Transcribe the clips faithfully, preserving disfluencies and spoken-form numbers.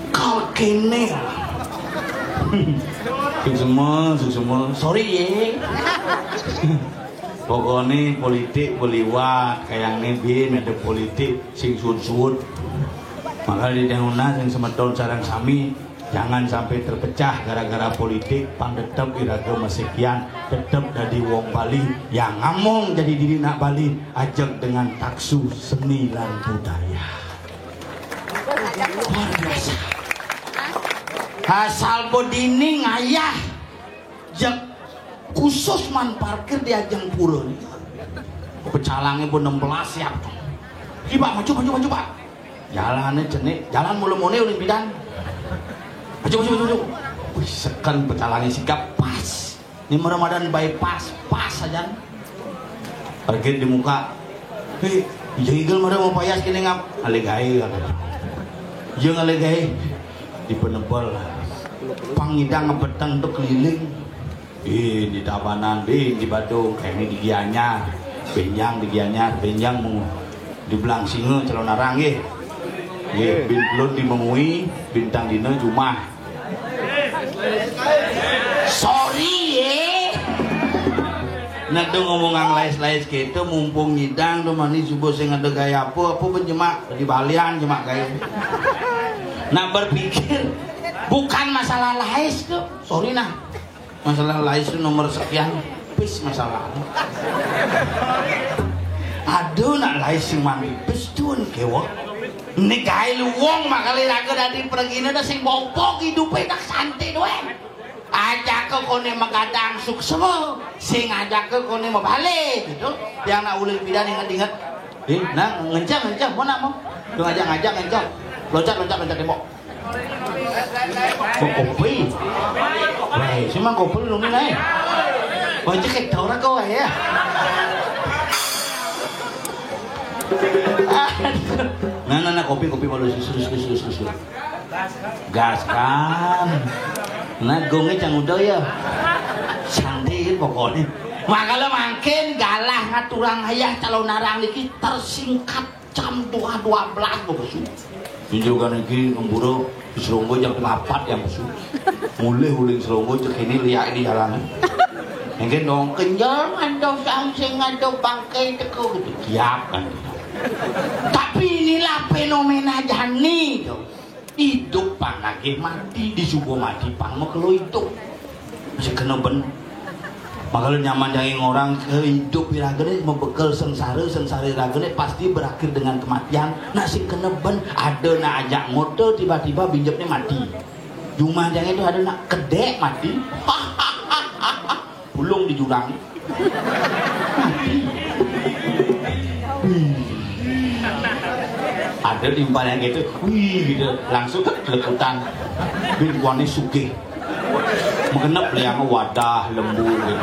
Kal kene. Suksma, suksma. Sorry ye. Pokoknya politik beliwat, kayang nih bin ada politik sing suut-suut. Maka di dahuna sing semeton sarang sami, jangan sampai terpecah gara-gara politik, pang tetep iraga masekian, tetep dadi wong Bali, yang ngamong jadi diri nak Bali, ajak dengan taksu seni lan budaya. Luar biasa. Asal bedini ngayah, jak khusus man parkir di ajeng pura ni. Pecalangnya pun enam belas siap. Ki, Pak, maju, maju, maju, Pak. Jalannya cenik, jalan mula mone uling bidan. Maju, maju, maju, maju. Wih, seken pecalangnya sigap pas. Ini Ramadan bypass, pas aja. Parkir di muka. Hei, jegel mara mau payas kene ngap. Ngale gae, kata. Iya, ngale gae. Di penebel. Pang ngidang ngebeteng tuh keliling. Ih, di Tabanan, di, di Badung, kayak ini di Gianyar. Benjang di Gianyar, benjang mau di Belang Singa, Calonarang, nggih. Nggih, bin belum di Mengwi, bintang dina jumah. Sorry ye. Nah, tuh ngomong ang lais-lais gitu, mumpung ngidang tuh mani subuh sing ada gaya apa, apa pun jemak di balian jemak gaya. Nah, berpikir bukan masalah lais tuh, sorry nah. Masalah lais tuh nomor sekian, pis masalah. Aduh, nak lais sing mani pis tuh kewa. Ini gaya lu wong makali raga dadi pergina dah sing bopok hidupe dah santai doang. Ajak ke kone magadang suksma, sing ajak ke kone mabale gitu. Yang nak uling pidan inget-inget. Eh, nah, ngencang, ngencang, mau nak mau? Tuh ngajak-ngajak ngencang. Loncat, loncat, loncat tembok. Kok kopi? Wah, cuma kopi lu nih, Nay. Wah, cek tau lah kau ya. Nah, nah, nah, kopi, kopi malu, susu, susu, susu, susu. Gas kan. Nah, gongnya cang udah ya. Santai pokoknya. Makanya makin galah ngaturang ayah Calonarang niki tersingkat jam dua dua belas bebesu. Tunjukkan niki ngembura di Seronggo jam delapan yang besu. Mulai uling Seronggo cek ini liak di jalan. Mungkin dong kenyang ando sang sing ando bangkai teko gitu. Siap kan. Tapi inilah fenomena jani, dong. Hidup pang nagih mati, disuguh mati pang makelo hidup. Masih kena ben. Makanya nyaman janging orang ke hidup iragane mebekel sengsara, sengsara iragane pasti berakhir dengan kematian. Nah, sing kena ben ada nak ajak motor tiba-tiba binjepnya mati. Jumah janging itu ada nak kedek mati. Pulung di jurang. Wih. Ada di umpan yang gitu, wih gitu, langsung ke lekutan. Bin kuani sugih. Mengenep liang wadah lembu gitu.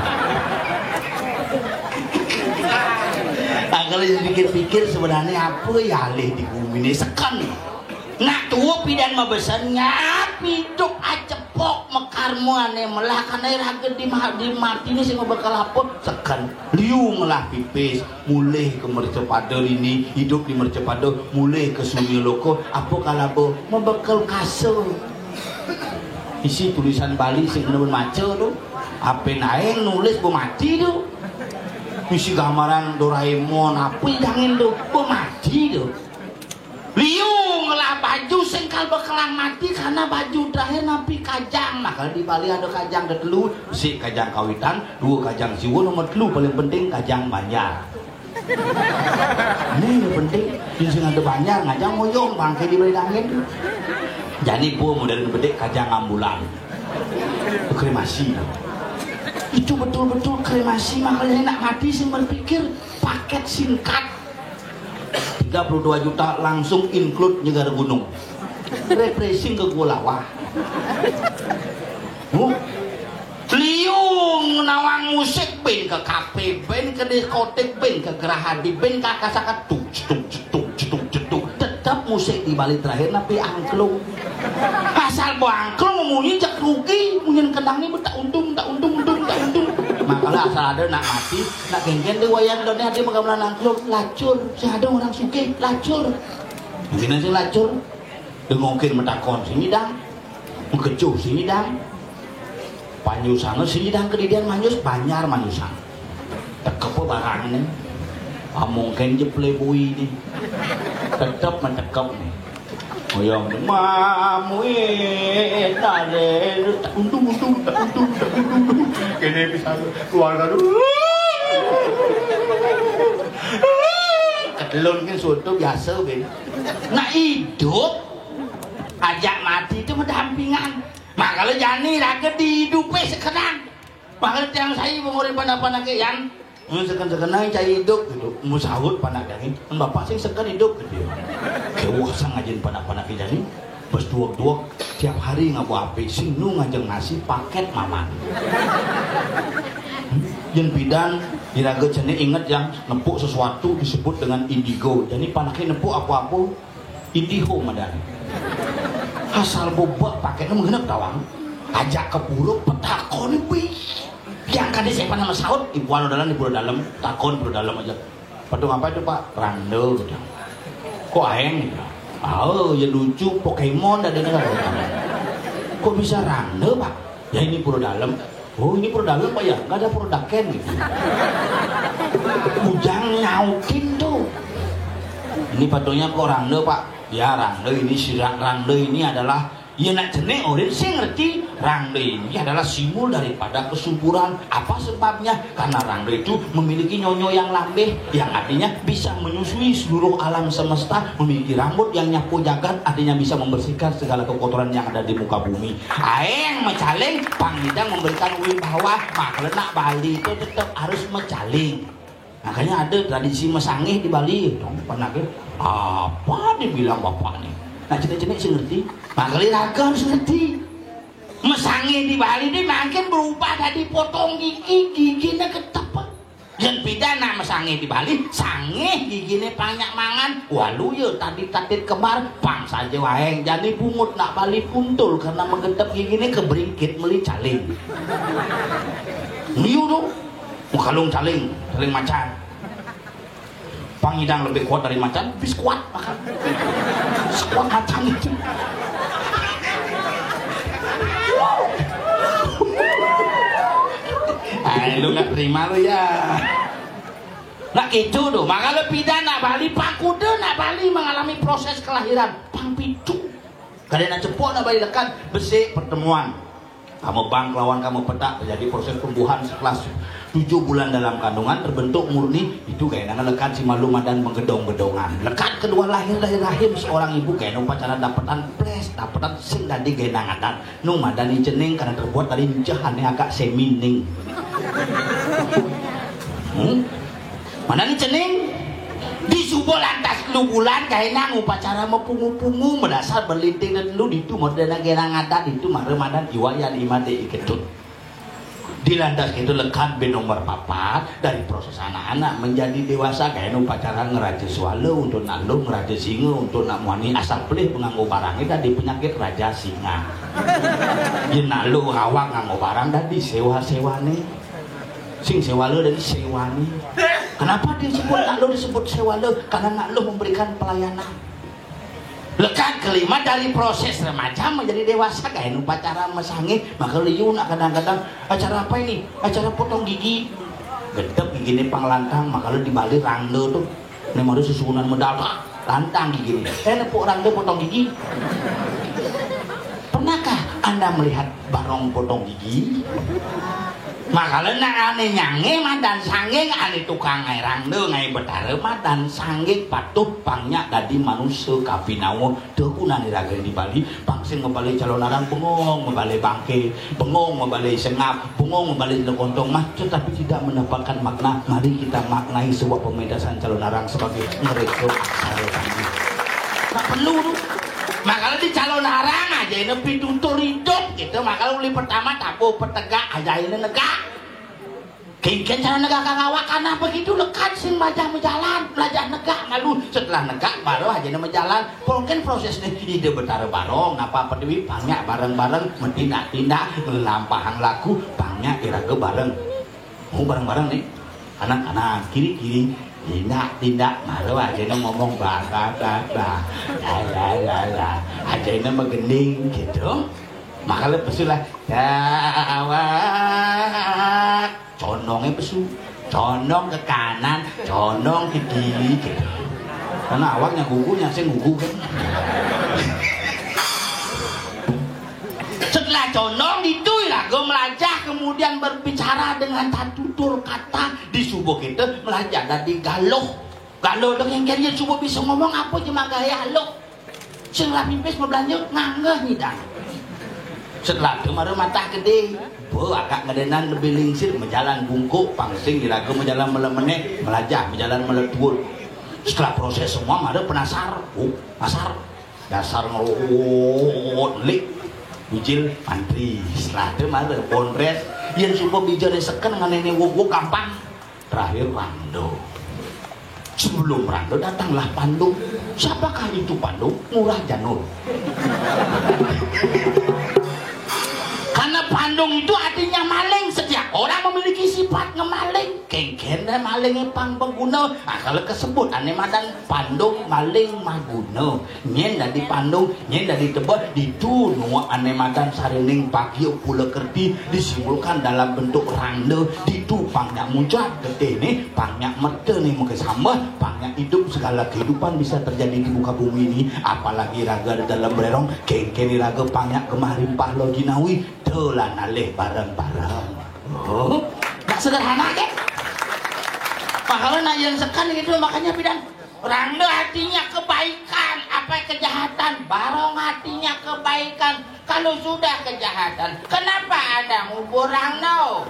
Nah, kalau dipikir-pikir sebenarnya apa ya alih di bumi ini sekan. Nak tua pidan mabesen ngap hidup acepok mekarmu ane melah kanai raga di ma-, di mati ni sing bakal apa? Seken. Liu ngelah pipis, mulih ke mercapada ini, hidup di mercapada, mulih ke sunyi loko, apa kalaba? Mebekel kasa. Isi tulisan Bali sing kena maca tu. Apa naeng nulis bemati tu. Isi gambaran Doraemon, apa idangin tu? Bemati tu. Liu ngelah baju sing kal bekelang mati karena baju terakhir napi kajang. Nah, kalau di Bali ada kajang ada telu, si kajang kawitan, dua kajang siwa, nomor telu paling penting kajang banjar. Ini yang penting, yang sing ada banjar ngajang moyong bangke di Bali dangin. Jadi pun modern bedek kajang ambulan. Kremasi. Itu betul-betul kremasi, makanya nak mati sing berpikir paket singkat. Tiga puluh dua juta langsung include nyegar gunung. Refreshing ke Gua Lawah. Bu, liung nawang musik bin ke kafe, bin ke diskotik, bin ke gerahadi, bin ke akasaka, tuk, cetuk, cetuk, cetuk, cetuk. Tetap musik di Bali terakhir napi angklung. Asal bo angklung munyi cek rugi, munyi kendangnya tak untung, tak untung, untung, tak untung. Makanya asal ada nak mati, nak genggen di wayan done ada penggamelan angklung, lacur, si ada orang sugih, lacur. Gini sih lacur. Dengongkin metakon sing nyidang, mekecuh sing nyidang, panyusanga sing nyidang, kedidian manyus, banjar manyusang. Tekep barang nih. Amongken je playboy nih. Tetep metekep nih. Oyong mamuin tare, tak untung, untung, tak untung, tak untung. Kene bisa keluarga dulu. Ketelun kan soto biasa, Ben. Nah, hidup ajak mati itu berdampingan. Makanya jani raga dihidupi sekarang. Makanya tiang saya mengurip anak-anak yang seken-seken aja cai hidup gitu. Mau sahut panak daging, kan bapak sih seken hidup gitu ya. Kewah sang ngajin panak-panak jani. Pas duak-duak tiap hari ngabu api, sing nu ngajeng nasi paket maman. Yen bidan, iraga cenik inget yang nepuk sesuatu disebut dengan indigo. Jadi panaknya nepuk apa-apa, indigo madan. Asal bobak paketnya menggenep tawang. Ajak ke pura, petakon nih, wih. Yang kadi saya pernah masaut, ibu anu dalam, ibu dalam, takon ibu dalam aja. Patung apa itu, Pak? Randa, gitu. Kok aeng, gitu. Oh, ya lucu, Pokemon dah dengar. Kok bisa randa, Pak? Ya ini pura dalam. Oh, ini pura dalam, Pak, ya? Nggak ada pura daken, gitu. Ujang nyautin tuh. Ini patungnya kok randa, Pak? Ya, randa ini sirah, randa ini adalah, ya, nak cenik orang sih ngerti, randa ini adalah simbol daripada kesuburan. Apa sebabnya? Karena randa itu memiliki nyonyo yang lambeh, yang artinya bisa menyusui seluruh alam semesta, memiliki rambut yang nyapu jagat, artinya bisa membersihkan segala kekotoran yang ada di muka bumi. Aeng mecaling, pang nyidang memberikan wibawa, makanya nak Bali itu tetap harus mecaling. Makanya ada tradisi mesangih di Bali. Dong, pernah ke? Apa dibilang bapak nih? Nah, cenik-cenik sih ngerti. Makanya raga harus ngerti. Mesangih di Bali ini makin berubah dari potong gigi, giginya ketepet. Yang beda nak mesangih di Bali, sangih giginya banyak mangan. Walu ya tadi tatit kembar, pang saja waeng. Jadi bungut nak Bali puntul karena menggetep giginya keberingkit meli caling. Liu tuh, mukalung caling, caling macan. Pang nyidang lebih kuat dari macan, lebih kuat makan. Sekuat macan itu. Ay, lu nggak terima lu ya. Nah itu tuh, makanya beda nak Bali, pang kuda nak Bali mengalami proses kelahiran, pang pitu. Kadena cepok nak Bali lekat, besik pertemuan. Kamu bang kelawan kamu petak terjadi proses pembuahan setelah tujuh bulan dalam kandungan terbentuk murni itu kayak nang lekat si malu madan menggedong-gedongan. Lekat kedua lahir dari rahim seorang ibu kayak nang pacaran dapetan ples dapetan sing dadi kayak nang adan. Nu madan cening karena terbuat dari jahane agak semining. Hmm? Mana ni cening? Di subuh lantas lu bulan kainang upacara mepungu-pungu mendasar berlinting dan lu ditu modena genang adat itu mare madan iwayan imade iketut. Di lantas itu lekat bin nomor papat dari proses anak-anak menjadi dewasa kain upacara ngeraja suala untuk nak lu ngeraja singa untuk nak muani asal pelih penganggo barang itu di penyakit raja singa. Yen nak lu ngawak nganggo barang dadi sewa-sewane. Sing sewala dan sewani. Kenapa disebut nak lo disebut sewala? Karena nak lo memberikan pelayanan. Lekat kelima dari proses remaja menjadi dewasa kain upacara mesangih maka liu nak kadang-kadang acara apa ini? Acara potong gigi. Gedep gigi ini panglantang maka lo dibalik rangda tuh. Ini mari susunan medal lantang gigi ini. Eh nepuk rangda potong gigi. Pernahkah Anda melihat barong potong gigi? Makala nak ane nyange madan sanging ane tukang ngai rangda ngai betara madan sanging patuh pangnya dadi manusa kapinawa. Tekunane raga di Bali pang sing mebale calon arang bengong mebale bangke bengong mebale sengap bengong mebale lekontong mah tetapi tidak mendapatkan makna. Mari kita maknai sebuah pementasan calon arang sebagai mereka aksara tadi. Tak perlu tu. Makala di calon arang aja ini pitutur hidup gitu. Makala uli pertama tabuh petegak aja ini negak. Kengken cara negak kang awak karena begitu lekat sing majah mejalan, belajar negak malu. Setelah negak baru aja ini mejalan. Mungkin proses ni ide betara barong napa apa dewi banyak bareng-bareng mentindak-tindak ngelampahang laku banyak iraga bareng. Mau bareng-bareng ni. Kanan-kanan, kiri-kiri. Tindak, tindak, malu aja ngomong bah, bah, bah, bah. Ya, ya, ya, ya. Aja ini mah gending gitu. Makanya pesu lah. Dawak. Condongnya pesu. Condong ke kanan, condong ke kiri gitu. Karena awaknya gugunya sing gugu kan. Setelah condong itu, iraga melajah, kemudian berbicara dengan satu tutur kata di subuh kita melajah dari galuh. Galuh dong yang kaya subuh bisa ngomong apa aja mah gaya galuh. Sing lah pipis mau belanja ngangge nyidang. Setelah itu mara matah gede. Bo, akak ngedenan lebih lingsir, menjalan bungkuk, pangsing iraga menjalan melemenek, melajah menjalan meletuut. Setelah proses semua mara penasar. Oh, nasar. Dasar ngeluwut lik. Bujil mantri. Setelah itu mara pondres. Yang suka bijane seken nganene wong gampang. Terakhir rangda. Sebelum rangda datanglah pandung. Siapakah itu pandung? Ngurah Janur. Karena pandung itu artinya maling. Setiap orang memiliki sifat ngemaling. Kengken dan maling pang pengguna. Nah, kalau kesebut ane madan pandung maling maguna. Nyen dadi pandung, nyen dadi tebet, ditu nuwun ane madan sarining pagi pula kerti disimpulkan dalam bentuk rangda, ditu pang nyak muncrat getihne, pang nyak mertene maka sambah, pang nyak idup segala kehidupan bisa terjadi di muka bumi ini, apalagi raga di dalam bererong, kengken raga pang nyak gemah rimpah lo jinawi, telan alih bareng-bareng. Oh, nggak sederhana ke? Pahala nak yang sekan gitu, makanya bidan Rangda artinya kebaikan, apa kejahatan? Barong artinya kebaikan. Kalau sudah kejahatan, kenapa ada ngubur rangda?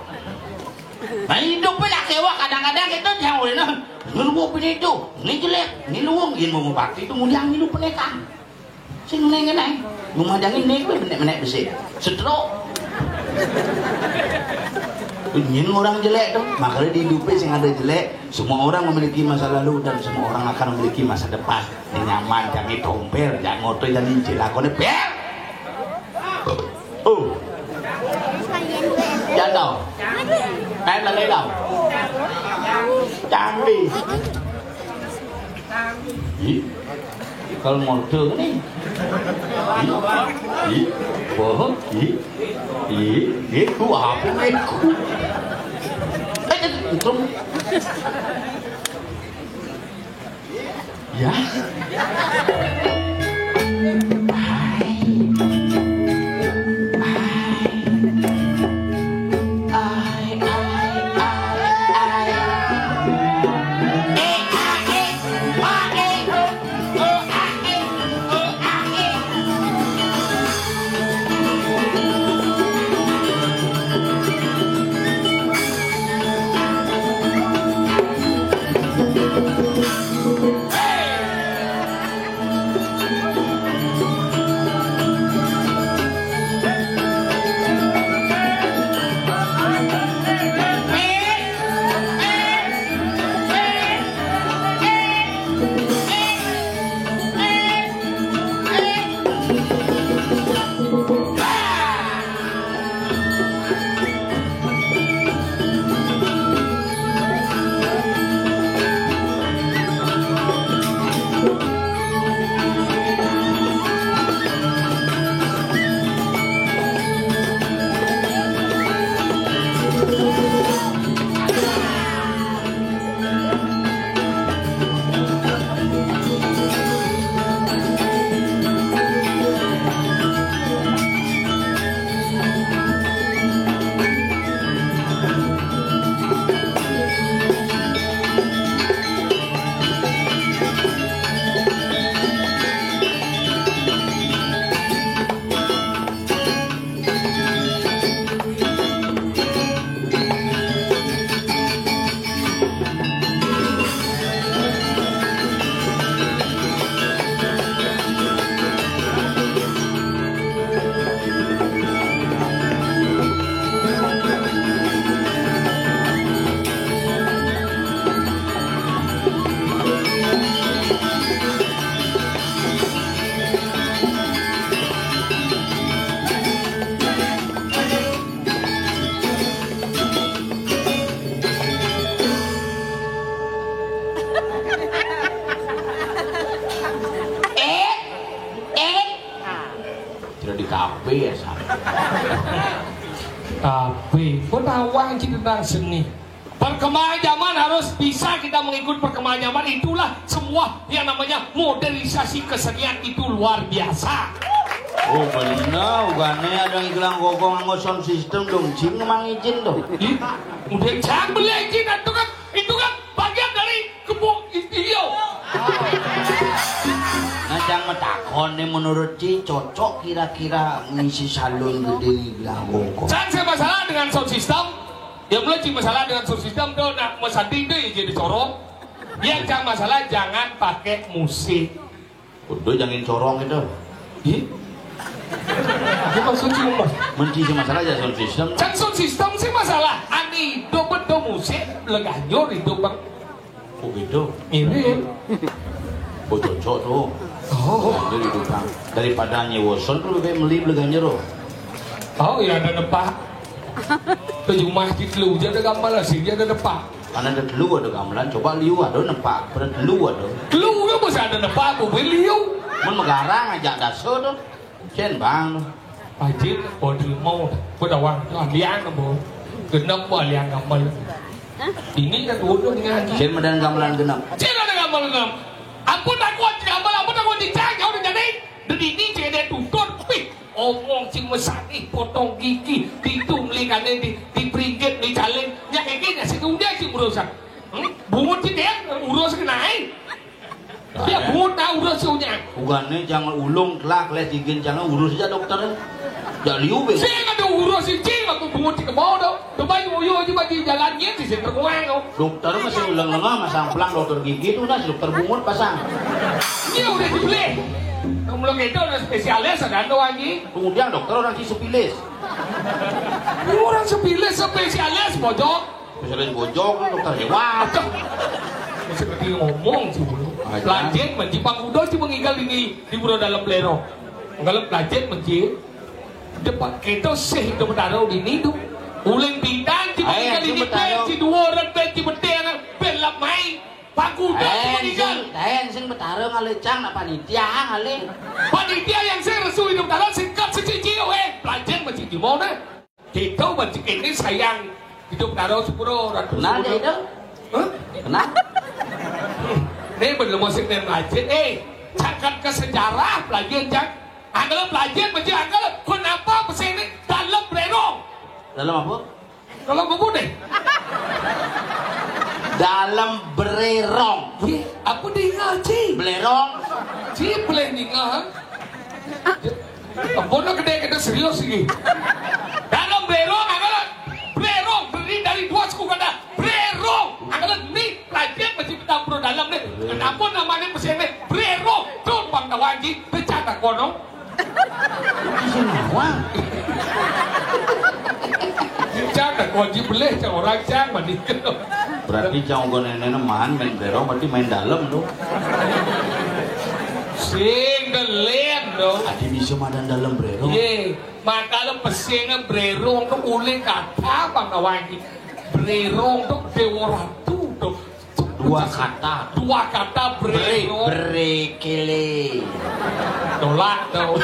Nah, hidup pun nak kewa kadang-kadang kita jangan boleh nah. Ngerubuh pun itu, ini jelek, ini luwung, ini mau bakti itu mudah hidup penekang. Sing neng neng. Memadangin neng kuwi menek-menek besi. Setruk. Nyen orang jelek tuh, makanya di hidup sing ada jelek, semua orang memiliki masa lalu dan semua orang akan memiliki masa depan. Ini nyaman, jangan tompel, jangan ngotot, jangan cilakone bel. Oh. Jangan tau. Kayak lagi tau. Canggih. Ih, kalau ngordo ngene. Ih, ih, bohong, ih, ih, ih, ku apa nih? Eh, eh, untung. Ya. Tapi ya sama. Tapi, kok tahu aja tentang seni. Perkembangan zaman harus bisa kita mengikut perkembangan zaman. Itulah semua yang namanya modernisasi kesenian itu luar biasa. Oh, bener, bukannya ada yang bilang gogong nganggo sound system dong, Jim memang izin dong. Ih, udah jangan beli izin, itu kan, itu kan bagian dari kebun iyo. Nah, yang metakon nih, menurut Ci cocok kira-kira ngisi salon gede di Gelangkoko? Saya, saya masalah dengan sound system. Ya, mulai Ci masalah dengan sound system tuh, nak mesati itu ya jadi corong. Yang jangan masalah, jangan pakai musik. Udah, jangan corong itu. Ih. Apa maksud Ci, Mas? Menci sih masalah aja sound system. Kan sound system sih masalah. Ani do bedo musik, leganyor itu, Bang. Oh, gitu. Mirip. Oh, cocok tuh. Oh. Jadi itu, Bang. Daripada nyewa sound, lu kayak beli beleganyor, oh. Oh, ya ada nepak. Ke rumah di telu aja ada gambar, sini ada nepak. Karena ada telu ada gamelan, coba liu ada nepak, pada telu ada. Telu kan masih ada nepak, bu, beli liu. Mun megarang aja daso tuh. Cen bang. Pajit, oh, terima. Pada waktu alian, bu. Genep, bu, alian gambar. Ini kan bodoh dengan haji. Cen medan gamelan genep. Cen ada gambar genep. Ampun aku haji gambar, ampun aku haji cang, jauh dari jadi. Dan ini cen ada tutur, wih. Omong sing mesake potong gigi, ditu mlikane di, di pringgit, di jaling, nyak iki nyak sing udah sing urusan. Hmm? Bungut sih dia urus kenai. Dia bungut tahu urus sih unyang. Bukannya jangan ulung kelak les gigin jangan urus aja dokter. Jangan liu be. Sing ada urus sih cing aku bungut di kebau dong. Coba yuk yuk aja bagi jalannya di sini terkuang dong. Dokter masih lengah masang pelang dokter gigi itu nah dokter bungut pasang. Iya udah dibeli. Belum itu udah spesialis ada anu lagi. Kemudian dokter orang si sepilis. Ini orang sepilis spesialis bojok. Spesialis bojok kan dokter hewan. Seperti ngomong sih dulu. Aja. Pelajen menci pangkudo sih meninggal ini di Pura Dalam Plero. Kalau pelajen menci depan kita sih itu bertaruh di ini tuh. Uling bintang sih meninggal ini, penci dua orang penci betul yang belap main. Pangkudo sih meninggal. Lain sing bertaruh ngalecang nak panitia ngalih. Panitia yang saya resu hidup dalam singkat secici, eh, pelajen masih di mana? Kita masih ini sayang hidup karo sepuro ratus. Kenal dia itu? Hah? Kenal? Ini belum masih main pelajen. Eh, cangkat ke sejarah pelajen, cang. Angkel pelajen masih angkel. Kenapa pesene dalam Brerong? Dalam apa? Kalau mau deh. Dalam Brerong. Ye, aku dengar, Ci. Blerong. Ci boleh dengar. Ampun, gede kita serius ini. Dalam Brerong, angkel. Brerong, berdiri dari dua suku kata. Brerong, angkel ni pelajar masih kita pro dalam ni. Kenapa namanya pesene Brerong? Tuh, Bang Tawaji, pecah tak kono. Isin awak. Cang, tak kunci belih, cang orang, cang, mandi. Berarti cang uga nenek main, main Brerong, berarti main dalam tuh. Sing gelem tuh. Adi bisa madan dalam Brerong. Ye, makanya pesing Brerong tuh oleh kata Bang Tawaji. Brerong tuh Dewa Ratu tuh. Dua kata. Dua kata, Bre, Brerong. Brekele. Tolak tuh.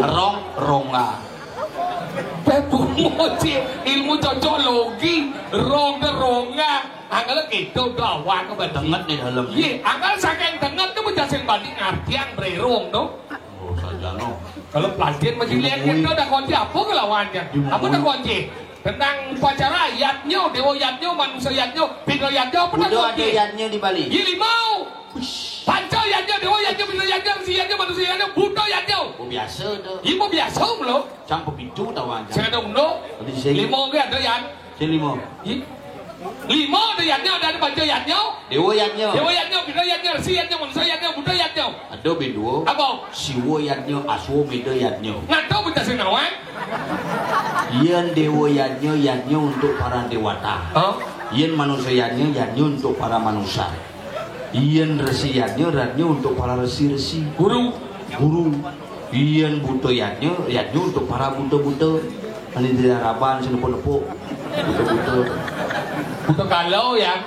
Rong, ronga. Pepungo, Ci. Ilmu cocok logi. Rong de ronga. Angkal gitu, udah awak ke batin. Tenget nih dalam. Iya, angkal saking tenget tuh bocah sing balik ngartian Brerong tuh. Oh, sajano. Kalau pelajar masih lihat kita ada kunci apa kelawannya? Apa ada kunci? Tentang upacara yadnya, dewa yadnya, manusia yadnya, beda yadnya, apa tak ada yadnya di Bali? Iya, lima. Panca yadnya, dewa yadnya, beda yadnya, resi yadnya, manusia yadnya, buta yadnya. Oh, biasa tuh. Iya, mau biasa belum? Cang pepitu tahu aja. Saya ada undo. Lima ke ada yad. Sing lima. Ih. Lima ada yadnya, ada, ada panca yadnya. Dewa yadnya. Dewa yadnya, beda yadnya, resi yadnya, manusia yadnya, buta yadnya. Ada bendua. Apa? Siwa yadnya, aswa meda yadnya. Nggak tahu bocah sing nawang. Yen dewa yadnya, yadnya untuk para dewata. Hah? Yen manusia yadnya, yadnya untuk para manusia. Yen resi yadnya, yadnya untuk para resi-resi. Guru. Guru. Yen buta yadnya, yadnya untuk para buta-buta. Ane di harapan sing nepuk-nepuk. Buta-buta. Buta kalau ya.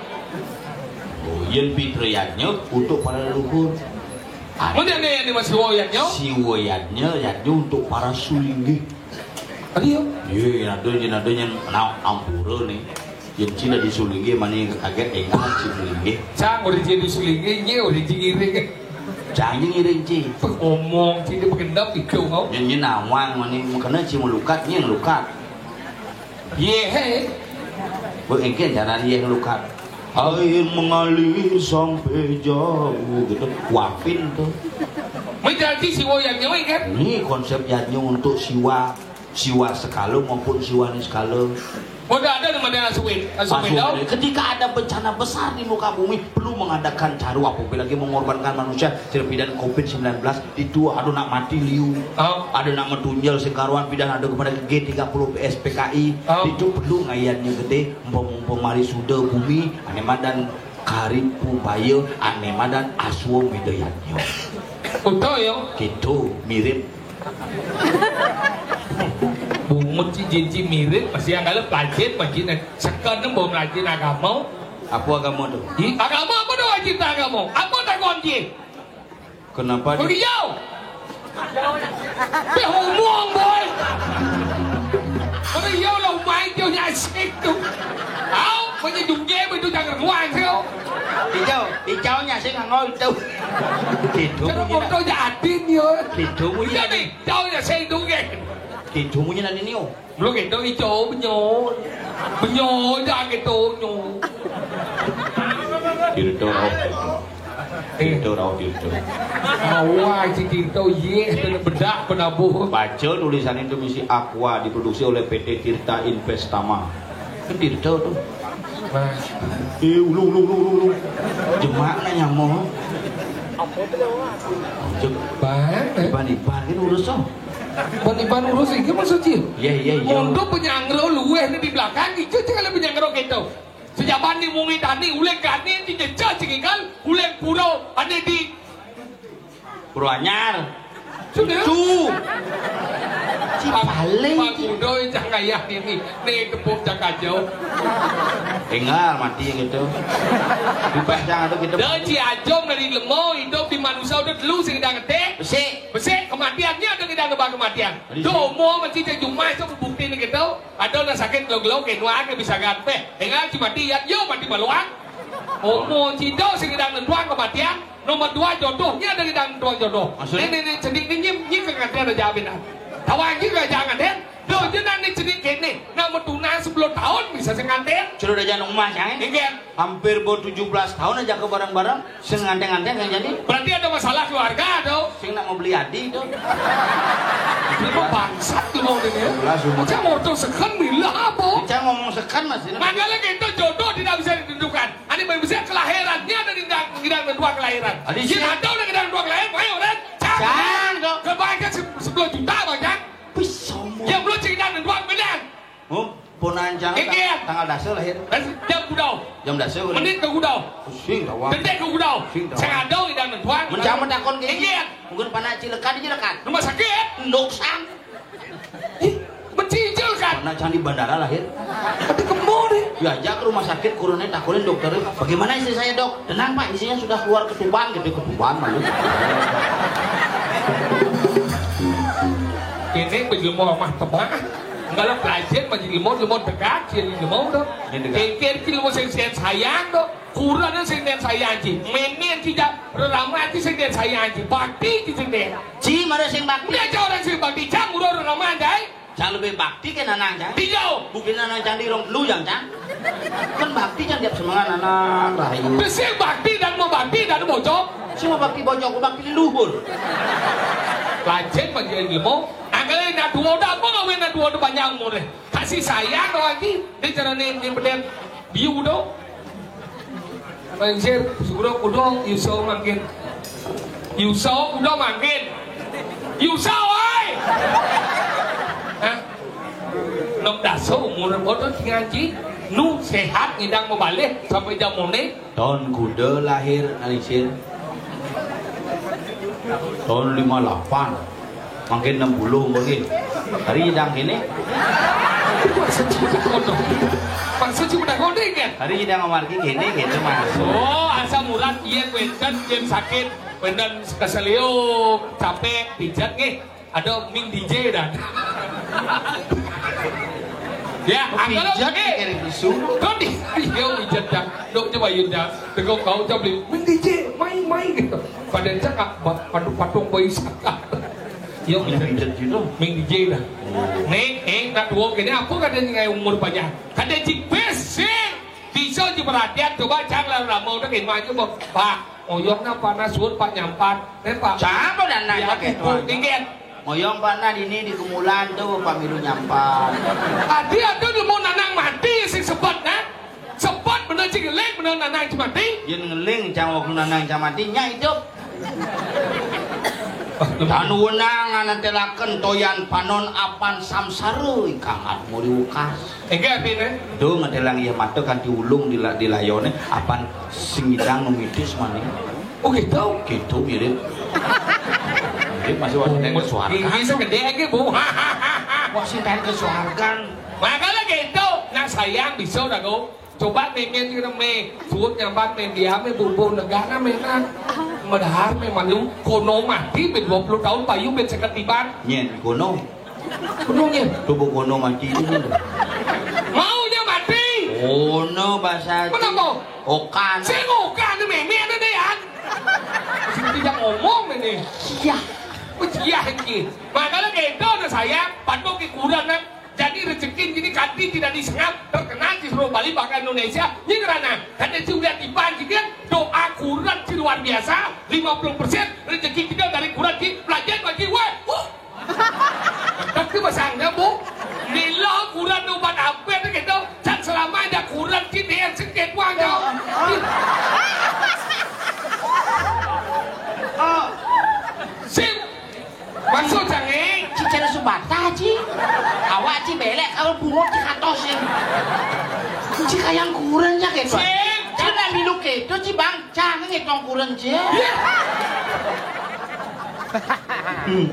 Oh, yen pitra yadnya untuk para leluhur. Mun jani, jani mah siwa yadnya? Siwa yadnya, yadnya untuk para sulinggih. Tadi ya? Iya, ada, ada yang na ampura nih. Yang Cina di sulinggih, mana yang kaget, eh, kan si sulinggih. Cang, udah jadi sulinggih, nye udah jadi ngiring. Cang, yang ngiring, Ci. Ngomong, Ci, dia bergendam, itu kau. Yang, yang nawang, mana, makanya Ci melukat, yang lukat. Yéh. Bu, engké cara yéh lukat. Air mengalir sampai jauh gitu. Kuapin tuh. Menjadi siwa yang nyewa kan? Ini konsep yadnya untuk siwa, siwa sekala maupun siwa niskala. Udah ada nama dia Aswin, Aswin Aswin. Ketika ada bencana besar di muka bumi, perlu mengadakan caru apabila lagi mengorbankan manusia terpidan covid sembilan belas. Itu ada nak mati liu. Oh. Ada nak metunjel sing karuan pidan ada kepada G tiga puluh S P K I. Oh. Itu perlu ngayatnya gede, umpama, umpama mari suda bumi, ane madan kari pubaya, ane madan aswa midayatnya. Betul ya? Gitu, mirip. Bungut si jinci mirip, masih yang kalau pelajin, majin, sekarang mau melajin agama. Apa agama tu? Agama apa tu wajib agama? Apa tak kunci? Kenapa di- Beliau. Beh, ngomong, boy. Beliau lah, umai dia nyasik tu. Au, punya jungge itu jangan ruang tu. Hijau, hijaunya sih nggak ngau itu. Gitu. Cara punya foto jahatin dia. Gitu punya. Iya nih, hijaunya sih itu, geng. Gitu punya nanti nio. Belum gitu, ijo, benyo. Benyo, jangan gitu, nyo. Tirta rauh, tirta. Tirta rauh, tirta. Awal si tirta, yéh, kena bedak, penabuh. Baca tulisan itu mesti aqua diproduksi oleh P T Tirta Investama. Kan tirta tu. Nah. Eh, ulu, ulu, ulu, ulu, ulu. Jemak na nyamo. Jek. Bang, eh? Iban-iban kan urus tu. Iban-iban urus iki maksud dia? Iya, iya, iya. Untuk penyangro luweh ni di belakang, itu cakap penyangro gitu. Sejaban di Mungi Tani, uleng kani di Jeca Cingikal, uleng pura, ane di Pura Anyar. Sudah. Itu. Si paling. Pak Gudo yang cak kaya ini, nih tepuk cak kacau. Tinggal mati gitu. Bebas jangan ada gitu. Dah si Ajom dari Lemo, hidup di manusia udah dulu sing dah ngetik. Besik. Besik, kematiannya ada kita nebak kematian. Tuh, mau mesti cek jumah itu bukti nih gitu. Ada nak sakit gelo-gelo ke nuan ke bisa ganti. Enggak cuma dia, yo mati maluang. Omo cido sing sedang nentuang kematian. Nomor dua jodohnya ada sedang nentuang jodoh. Maksudnya? Ini nih cedik nih nyim nyim ke ngantian aja abin. Tawa anjing ke jangan den. Do jenang nih cedik kene. Nak metuna sepuluh tahun bisa sing nganten. Sudah ada jangan emas ya? Enggak. Hampir bawa tujuh belas tahun aja ke bareng-bareng. Sing nganteng-nganteng yang jadi. Berarti ada masalah keluarga tuh. Sing nak mau beli adi tuh. Ini mah bangsat tuh mau ini ya. Jelas, umur. Macam motor sekan bila apa? Kita ngomong sekan masih. Makanya kita jodoh tidak bisa ditentukan. Ada yang bisa kelahirannya ada di dalam, di dalam dua kelahiran. Ada sih. Ada udah di dalam dua kelahiran, ayo, Ren. Cang. Cang, dong. Kebanyakan se- sepuluh juta, Bang, Cang. Wih, sombong. Ya, belum cerita dan dua benar. Oh, ponakan Cang. Iya. Tang-, tanggal dasa lahir. Eh, jam kudau. Jam dasa. Menit ke kudau. Pusing, tawang. Detik ke kudau. Pusing, tawang. Sing ada udah nentuang. Mencang mentakon kayak gini. Iya. Mungkin panak cilekan, cilekan. Rumah sakit. Ndok sang. Ih, mencicil kan? Panak Cang di bandara lahir. Tapi kemo deh. Ya, aja ke rumah sakit, kurunnya takutin dokter. Bagaimana istri saya, Dok? Tenang, Pak, istrinya sudah keluar ketuban gitu, ketuban malu. Ini bejilmo mah tebak. Kalau pelajar bejilmo, ilmu dekat, sih ilmu tuh. Ini dekat. Kengkir ilmu sing sayang tuh. Kurang sing den sayang ci. Menen ci jak rerama ci sing den sayang ci. Bakti ci sing den. Ci mara sing bakti. Dia aja orang sing bakti. Cang urang rerama, Cang. Cang lebih bakti ke nanang, Cang. Tidak. Bukan nanang Cang di rong telu, Cang, Cang. Kan bakti Cang tiap semangat nanang rahayu. Besik bakti dan mau bakti dan bocok. Semua bakti bocok, bakti di luhur. Lajeng bagi ilmu. Angkale nak dua udah apa ngawen nak dua udah panjang umur deh. Kasih sayang lagi. Dia cara nih, nih bener. Biu udah. Mansir, sugro kudo, yuso mangkin. Yuso kudo mangkin. Yuso, oi! Hah? Nom daso umur bodoh ngaji. Nu sehat ngidang mabalih sampai jam mone. Tahun kuda lahir, Alisir. Tahun lima lapan. Mangkin enam puluh mangkin. Hari idang kene. Maksud cuma tak kono. Maksud cuma tak kono. Hari ini ngamargi kéné gitu, Mas. Oh, asam urat, iya, wénten yén sakit, wénten keseleo, capek, pijat nggih. Ada Ming D J dan. Ya, angkal pijat, eh, kirim isu. Kau di, iya, pijat dah. Dok coba yun dah. Tegok kau coba beli Ming D J, main, main gitu. Pada cakap, patung-patung bayi saka. Yo, pijat gitu. Ming D J dah. Nih, eh, nak dua kéné apa katanya ngai umur panjang? Kata cik besi. Bisa diperhatian, coba cang lah ramau dah kémah coba. Pak, oyong nah panas suut Pak nyampat. Eh, Pak. Siapa dan nanya gitu? Tinggi. Oyong Pak nah ini di kemulan tuh Pak Milu nyampat. Tadi ada nemu nanang mati si sepot nah. Sepot bener cik ngeling bener nanang cik mati. Yén ngeling cang waktu nanang cang mati nya hidup. Tan wenang nganentelaken toyan panon apan samsara ingkang atmuri ukas. Enggak artinya. Duh ngedelang ya mata kanthi ulung di la-, di layone apan sing ngidang numitis maning. Oh gitu? Gitu mirip. Mirip masih wonten ing swargan. Ini segede aja, Bu. Wah, sing pengen ke swargan. Makanya gitu. Nah, sayang bisa dah, Bu. Coba mémén kira mé, suut nyambat mé, dia mé bubuh negara mé nah. Medahar mé malu, kono mati bé dua puluh tahun payu bé seket tiban. Nyén kono. Kono nyén. Tubuh kono mati itu. Maunya mati. Kono bahasa. Kenapa? Okan. Sing okan itu mémé ada deh ya. Sing tidak ngomong ini. Iya. Oh, iya iki. Makanya gitu nah saya, patuh ke kurang nah. Jadi rezeki ini kanti tidak disengap, terkenal di seluruh Bali bahkan Indonesia. Ini karena kata si udah dipanjikan doa kurang si luar biasa, lima puluh persen rezeki kita dari kurang si belajar bagi wah. Uh. Tapi masangnya bu, mila kurang obat apa itu gitu, cak selama ada kurang si dia sakit wah kau. Sim, maksud sange? Ci cara subata ci. Awak ci belek kalau bungut ci katos sing. Ci kayang kurang ya gitu. Sing. Ci nak milu gitu ci bang, jangan ngitung kurang ci. Iya. Hmm.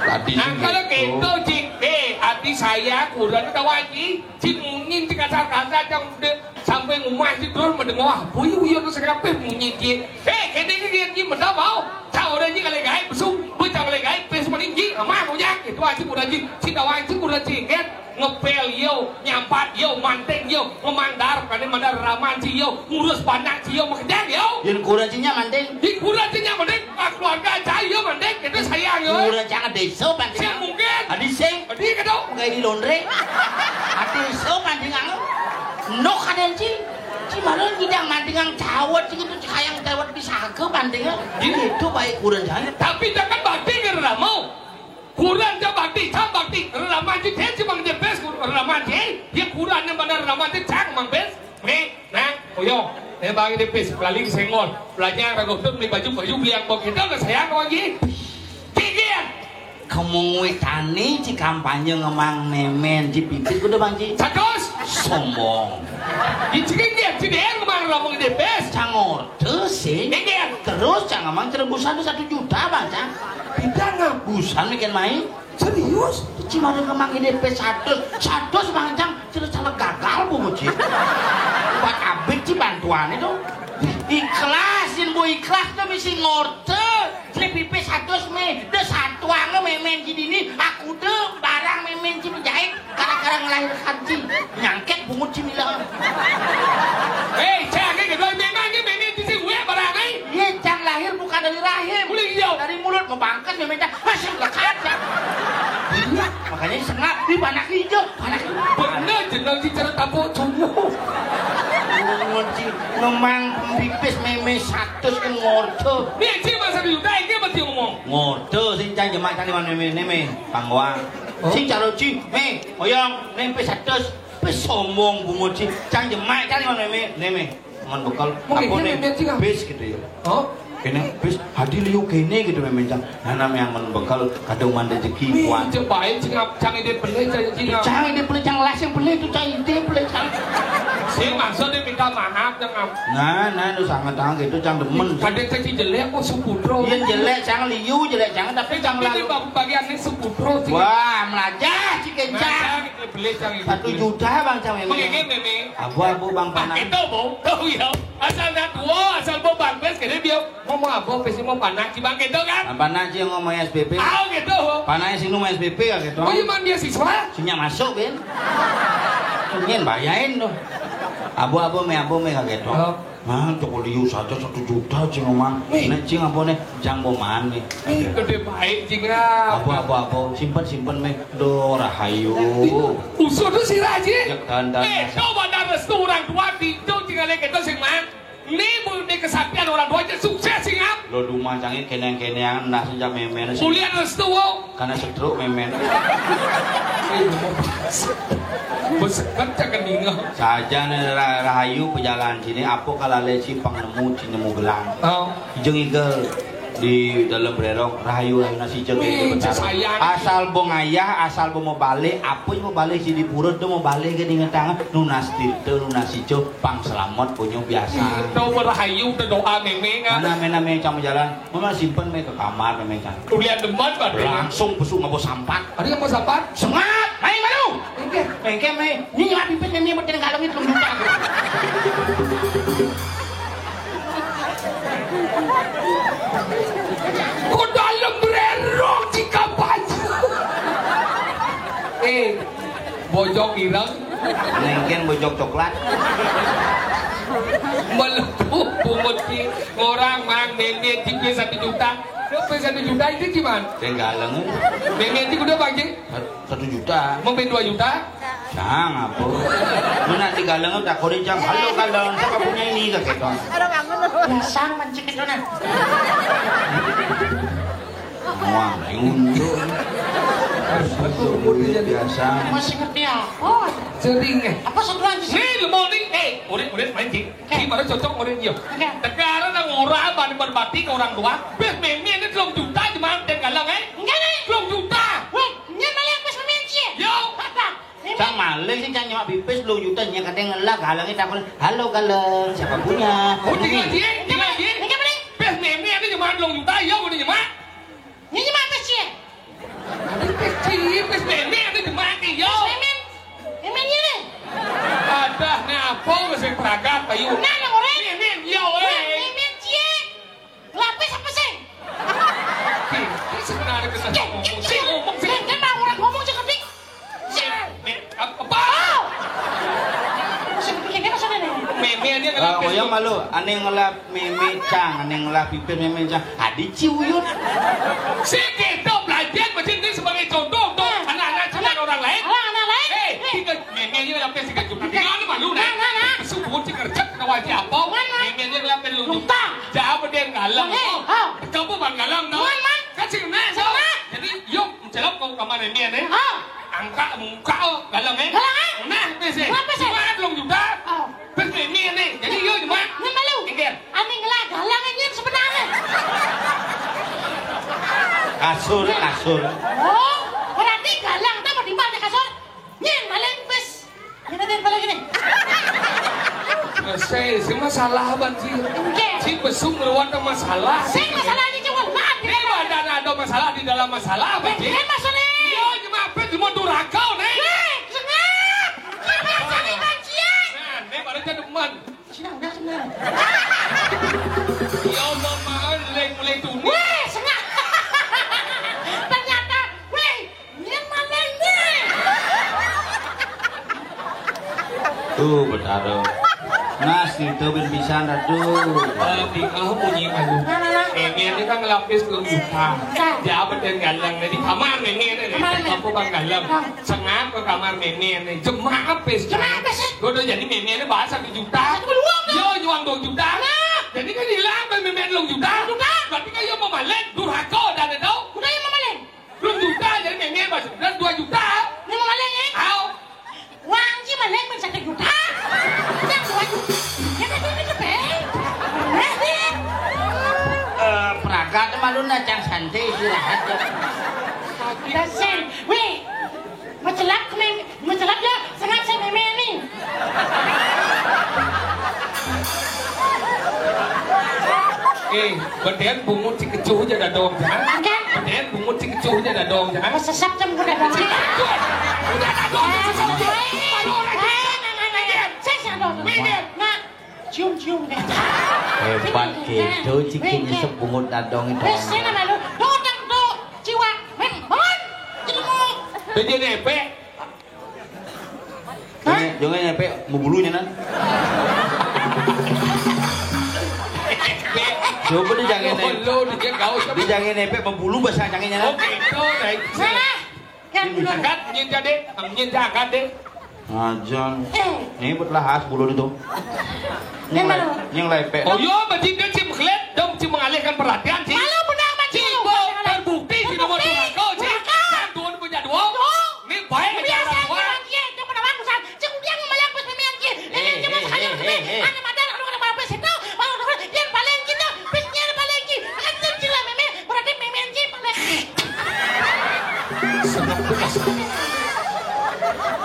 Tadi nah, kalau gitu ci, eh, hati saya kurang tahu aja. Ci mungkin ci kasar-kasar jam udah sampai ngumah ci terus mendengar. Wah, buyu buyu tuh sekapeh munyi ci. Eh, kene ini dia ci mendengar mau. Cak orang ji kalih gaib besuk, bu cak kalih gaib pes maning ji, amah kujang, itu aji kuda ji, cinta waji kuda ji, kan? Ngepel yo, nyampat yo, manting yo, ngemandar, kane mandar raman ji yo, ngurus panak ji yo, makejang yo. Yen kuda ji nya manting. Di kuda ji nya manting, ah, keluarga cai yo manting, kita sayang yo. Kuda jangan desa panting. Siap mungkin. Adi sing. Adi kedo. Ngai di laundry. Adi so panting anu. Nok kaden ji. Ci malah ngidang mantingang cawet ci gitu, ci kayang cawet bisa ke pantingan. Iya. Itu baik kurang jangan. Tapi jangan batin ke ramamu. Kurang ja bakti, ja bakti. Ramamu ci dia ci mang dia bes, ramamu ci. Dia kurang yang benar ramamu ci cang mang bes. Me, nang, oyo. Eh bagi dia bes, paling senggol. Belajar ragu tu beli baju, baju beli yang bau kita ke sayang lagi. Tinggi ya. Kemung witane ci kampanye ngemang memen ci pipit kudu bang ci. Satus. Sombong. Di cikin dia ci dia ngemang ramu gede bes. Cang orte sih. Ini dia. Terus cang ngemang cerebusan satu juta bang cang. Tidak ngap. Busan mikir main. Serius? Ci mari ngemang gede bes satus. Satus bang cang. Terus salah gagal bu ci. Buat abit ci bantuan itu. Ikhlas, yen bu ikhlas tuh mesti ngorte. Sing pipis satus me, de satuange memen ci dini, aku de barang memen ci menjahit, gara-gara ngelahirkan ci. Nyangket bungut ci mila. Hei, cang ke kedua memen ni memen ci sing gue barang ai. Iya, cang lahir bukan dari rahim. Boleh iya. Dari mulut membangkes memen cang, masih lekat cang. Iya, makanya sengap, di panak hijau, panak hijau. Bener jeneng ci cara tapuk sungguh. Bungut ci ngemang pipis meme satus ke ngorte. Ni ci masa diudah iki mesti ngomong. Ngorte sing cang jemak cang liman meme neme panggoang. Oh. Sing caro ci me oyong nempe satus pe sombong bungut ci cang jemak cang liman meme neme mon bekal. Mungkin apa dia nih? Meme ci, Kang. Bis gitu ya. Oh. Kene bis hadi liu kene gitu meme cang. Nah name yang mon bekal kadung man rezeki. Wih, kuat. Cepai cingap cang ide beli cang cingap. Cang ide beli cang las yang beli itu cang ide beli cang. Sing maksudnya minta maaf cang. Nah, nah, lu sangat tangan gitu cang demen. Kadang caci jelek kok Suputro. Iya jelek cang liu jelek cang tapi cang lalu. Bagian ini Suputro sih. Wah, melajah si kencang. Beli cang ibu. Satu juta, Bang, cang mémé. Mengingin mémé. Abu-abu, Bang, panak. Itu, Bu. Tahu ya. Asal nak tua, asal bu bangkes, kene dia ngomong apa, pasti mau panak, si Bang, gitu kan? Bang, panak, si ngomong S P P. Ah, gitu. Panaknya sing ngomong S P P ya, gitu. Oh, iya, Bang, dia siswa? Sinya masuk, Ben. Ingin bayain tuh. Abu-abu, mé, abu, mé, gitu. Oh. Nah, cokol liu saja satu juta, cing, Mang. Nih. Nek, cing, apa nih? Jang boman nih. Nih, gede baik, cing, ah. Apa, apa, apa? Simpen, simpen, mé. Duh, rahayu. Usul tuh si Raji. Cek dandan. Eh, coba dah restu orang tua, di itu tinggal kita sing, Mang. Ini bu, ini kesakitan orang tua aja sukses, sing, Mang. Lo duma cangit keneng-keneng, nah, sejak mémé sih. Kuliah restu, wo. Karena stroke mémé. Bos, kan cak keninga. Saja nih, ra-, rahayu pejalan sini, apa kalau leci pang nemu, ci nemu gelang. Oh. Jeung igel di dalam brerong, rahayu, rahayu nasi jeung. Wih, gitu, bentar. Sayang. Asal bong ayah, asal bong mau balik, apa yang mau balik, si di purut tuh mau balik ke dengan tangan, nunas tirta, nunas ijo, pang selamat, punya biasa. Ih, tau rahayu, udah doa mémé, kan? Mana mémé, mémé, cang jalan. Mama simpen, mé, ke kamar, mémé, cang. Kuliah demen, Bang. Langsung besuk ngabo sampat. Ada yang mau sampat? Sengap, main malu. Oke. Oke, mé. Ini nyelap pipis, mé, mé, buat galong itu, bukan. Kok dalam brerong di kampanye? Eh, bojok ireng. Nengken bojok coklat. Melepuh bungut ki. Orang, Mang, mémé di satu juta. Lu satu juta itu gimana? Sing galeng. Mémé itu udah bagi? Satu juta. Mau dua juta? Nah, ngapa? Lu nanti galeng tak kode jam. Halo, galeng, siapa punya ini, kata kita. Biasa mancing itu, nah. Wah, nyunduk. Biasa. Masih ngerti apa? Sering, eh. Apa sebelah sih? Nih, lu mau nih? Eh, udah, udah main, Cing. Oke. Gimana cocok, udah, iya. Oke. Sekarang nang orang, bani berbakti ke orang tua. Beh, mémé ini telung juta, cuma dan galeng, eh? Enggak, nih. Telung juta. Weh, ini malah pas mémé, Cing. Yo. Apa? Cang malih sih, cang nyemak pipis telung juta, nya kadang ngelah, galengnya takon, "Halo, galeng, siapa punya?" Oh, tinggal dia, tinggal dia. Enggak, Bang. Beh, mémé ada nyemak telung juta, ya, udah nyemak. Ini nyemak apa sih? Ada pipis, pipis mémé ada nyemak, ya. Mémé, mémé ini. Ada, nah, apa, masih peragat, ayo. Nah, nah, orang. Mémé, ya, eh. Mémé, cie. Lapis apa sih? Ini sebenarnya kena ngomong. Sih, ngomong, sih. Kan orang ngomong sih, ketik. Sih, nih, apa? Sih, ini maksudnya nih. Mémé dia ngelapis. Oh, ya malu. Ané ngelap mémé cang, ané ngelap pipis mémé cang. Adi ciuyut. Sih, kita belajar macam ini sebagai contoh untuk anak-anak sama orang lain. Anak, anak lain. Eh, kita mémé dia ngelapis tiga juta. Tinggal lu malu, nah. Nah, nah, nah. Sebut si kerja kena wajib apa? Nah, nah. Mémé dia ngelapis lu. Juta. Jawab dia galeng. Eh, oh. Kamu bang galeng, tau? Wan, man. Kan sing nah, so. Nah. Jadi, yuk, mencelok ke kamar mémé nih. Ah. Angkat muka, oh, galeng, eh. Galeng, eh? Nah, pes, eh. Apa sih? Cuma telung juta. Oh. Pes mémé nih. Jadi, yuk, cuma. Ini malu. Pinggir. Ané ngelah galeng ini sebenarnya. Kasur, kasur. Oh, berarti galeng itu mau di mana kasur? Nyén, paling pes. Ini tadi apa lagi nih? Eh, saya, saya masalah apa sih? Oke. Si besung lewat masalah. Saya masalah ini cuma banget. Ini ada, ada masalah di dalam masalah apa sih? Ini masalah. Iya, cuma apa? Cuma durhaka nih. Weh, sengak. Ini masalah kajian. Nah, ini baru jadi teman. Sini udah sebenarnya. Ya Allah, mau mulai, mulai tuh. Weh, sengak. Ternyata, weh, Nyén manéh nyén. Tuh, Betara. Nah, situ bin pisan, aduh. Eh, tingkah bunyi maju. Nah, nah, nah. Mémé ini kan ngelapis telung juta. Nah. Dia apa dan galeng? Di kamar mémé ini. Kamar mémé. Aku bang galeng. Nah. Sengap ke kamar mémé ini. Jemak apa sih? Jemak apa sih? Gua udah jadi mémé ini bahas satu juta. Satu juta. Yo, nyuang dua juta. Nah. Jadi kan hilang kan mémé telung juta. Juta. Berarti kan yo mau malén, durhaka dan itu. Udah yo mau malén. Telung juta jadi mémé, Mas. Udah dua juta. Ini mau malén, ya? Au. Wong iki malén mung satu juta. Yang dua juta. Ya, tapi ini cepet. Eh, peragat malu nah, cang santai istirahat. Kira sih. Weh, mencelak, men-, mencelak ya, senang saya mémé ini. Eh, beden bungut si kecuh aja dadong, jangan. Beden bungut si kecuh aja dadong, jangan. Sesep jam udah dadong. Udah dadong. Minggir. Minggir. Nah, cium-cium deh. Hebat gitu, cikin nyesep bungut dadong itu. Wes, sini malu. Dodang tuh, ciwak. Men, bangun. Ilmu. Bejene epe. Hah? Jangan, jangan nyampe mau bulunya, nan. Coba dia jangan nyampe. Lo dia kau siapa? Dia jangan nyampe mau bulu bahasa jangan nyampe. Oke, itu naik. Salah. Yang dulu. Angkat, nyin jadi, nyin angkat deh. Ngajan. Eh. Ini buat lahas bulu itu. Yang mana? Yang lepe. Oh, yo, berarti dia cim kelet, dong cim mengalihkan perhatian, sih. Malu benar, Mak, cim. Terbukti, si nomor durhaka, sih. Durhaka. Yang tuan punya dua. Tuh. Ini baik. Biasa aja orang dia, dia pada bagusan. Cek dia mau mayak pas memian dia. Ini dia mau sekali orang dia. Anak madan, orang ada apa sih tuh? Orang orang dia paling gitu. Bisnya paling gitu. Anjir gila meme. Berarti memian dia paling.